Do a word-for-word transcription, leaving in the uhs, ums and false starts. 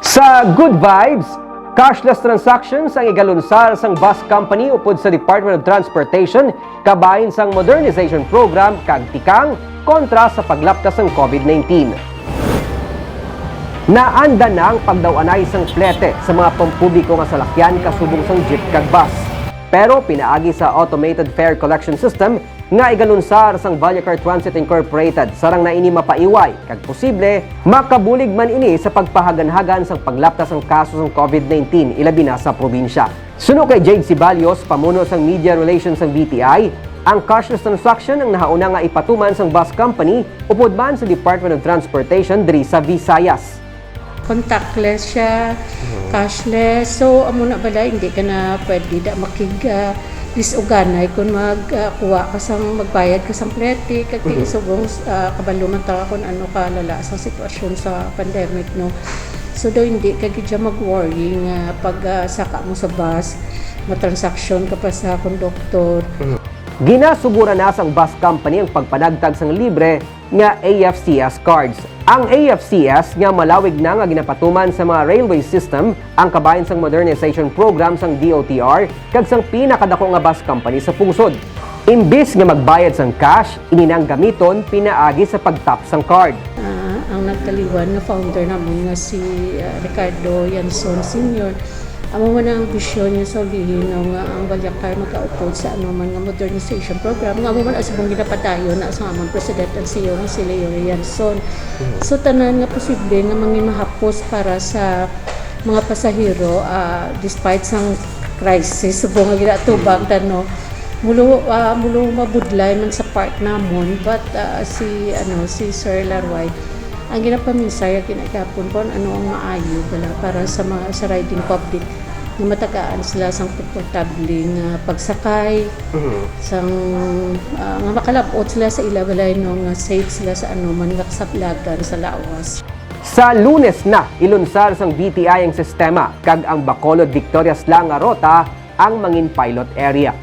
Sa Good Vibes, cashless transactions ang igalunsar sang bus company upod sa Department of Transportation kabahin sang modernization program kag tikang kontra sa paglapkas sang COVID nineteen. Naanda na ang pagdaw-anay sang plete sa mga pampubliko nga salakyan kasubong sang jeep kag bus. Pero pinaagi sa automated fare collection system nga igalunsar sang Vallecar Transit Incorporated, sarang na ini mapaiway kag posible makabulig man ini sa pagpahaganhagan sang paglapkas sang kaso sang COVID nineteen, ilabi na sa probinsya. Suno kay Jade Ceballos, pamuno sang media relations sang V T I, ang cashless transaction ang nahauna nga ipatuman sang bus company upod man sa Department of Transportation diri sa Visayas. Contactless siya, cashless. So, amo na bala, hindi ka na pwede da makig ah, lis-uganay kung mag ah, kuha ka sang magbayad ka sang plete kag Mhm. Subong ah, kabalo man ta kung ano kalala sa sitwasyon sa pandemic, no. So daw hindi ka gid siya mag-worry nga pag ah, saka mo sa bus, matransaksyon ka pa sa konduktor. Ginasuguran na sang bus company ang pagpanagtag sang libre nga A F C S cards. Ang A F C S nga malawig na nga ginapatuman sa mga railway system ang kabahin sang modernization program sang D O T R kag sang pinakadako nga bus company sa pungsod. Imbis nga magbayad sang cash, ini nang gamiton pinaagi sa pagtap sang card. Ah, ang nagkaliwan nga founder namon nga si ah, Ricardo Yanson Senior, amo man ang bisyon niya sa ulihi, no, nga ang Vallecar magaupod sa ano man nga modernization program nga amo man ang subong ginapadayon na sa amon president and C E O nga si Leo Yanson. So tanan nga posible nga mangimahapos para sa mga pasahero, ah, despite sang crisis subong nga ginatubag ta, no, mulo ah, mulo mabudlay man sa part namon, but ah, si ano si Sir Larway ang ginapaminsay nga ginagapon kon ano ang maayo bala para sa mga sa riding public nga matagaan sila sang komportable nga pagsakay, sang ah, nga makalab-ot sila sa ila balay, no, nga safe sila sa ano man nga kasablagan sa lawas. Sa Lunes na, ilunsar sang V T I ang sistema kag ang Bacolod Victorias lang nga rota ang mangin pilot area.